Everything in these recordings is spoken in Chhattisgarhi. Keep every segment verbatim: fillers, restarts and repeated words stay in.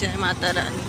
जय माता रानी।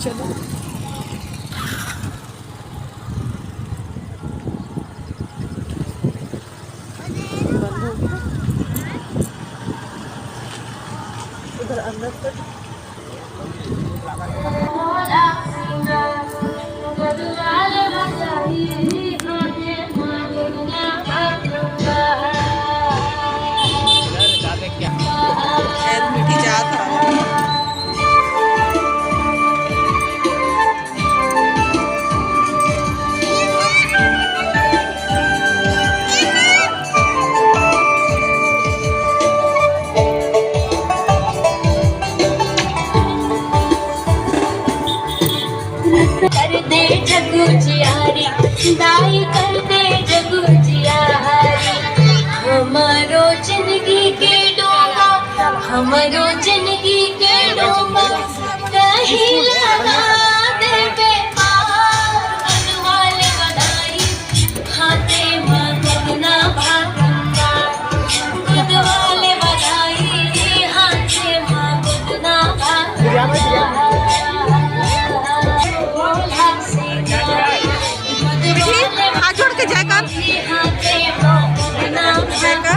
चलो। बंद हो गया। उधर अंदर तक। शायद मीठी जात हवे। कर दे जगुजियारी, दाई कर दे जगुजियारी। हमारो जिंदगी के डोमा, हमारो जिंदगी के डोमा, कहीं लगा देबे पार। गुदवाले बधाई, हाथे मा गुदना भागंदा। गुदवाले बधाई, हाथे मा गुदना भागंदा। हाथ जोड़ के जय कर। जय कर।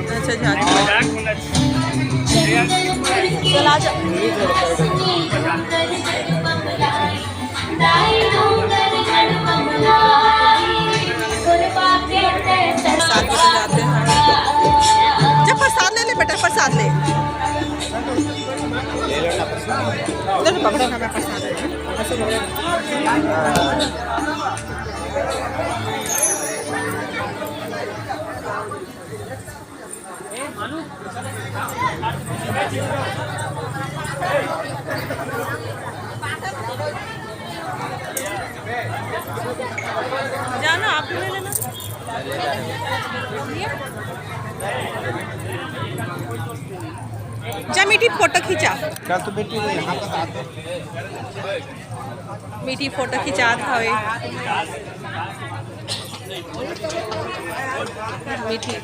अच्छा, झाजी। चल, आ जा। प्रसाद लेके जाते हैं। जा, प्रसाद ले ले बेटा, प्रसाद ले। ले, पकड़ो। ऐसे पकड़ो। जाना, आप भी ले लेना। जा मीठी, फोटो खींचा। चल तो बेटी, यहाँ पर आ तो। मीठी फोटो खिंचात हवे। मीठी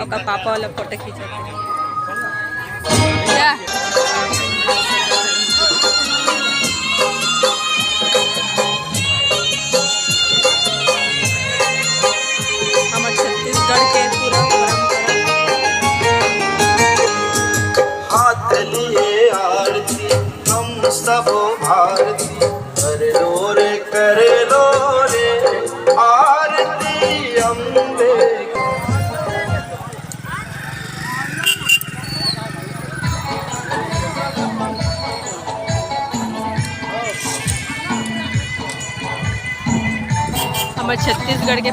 ओकर पापा वाला फोटो खींचत हे। जा। हमर छत्तीसगढ़ के पूरा परंपरा। हाथ लिए आरती हम सब भारती, कर लो रे, कर लो रे, आरती अम्बे। हमर छत्तीसगढ़ के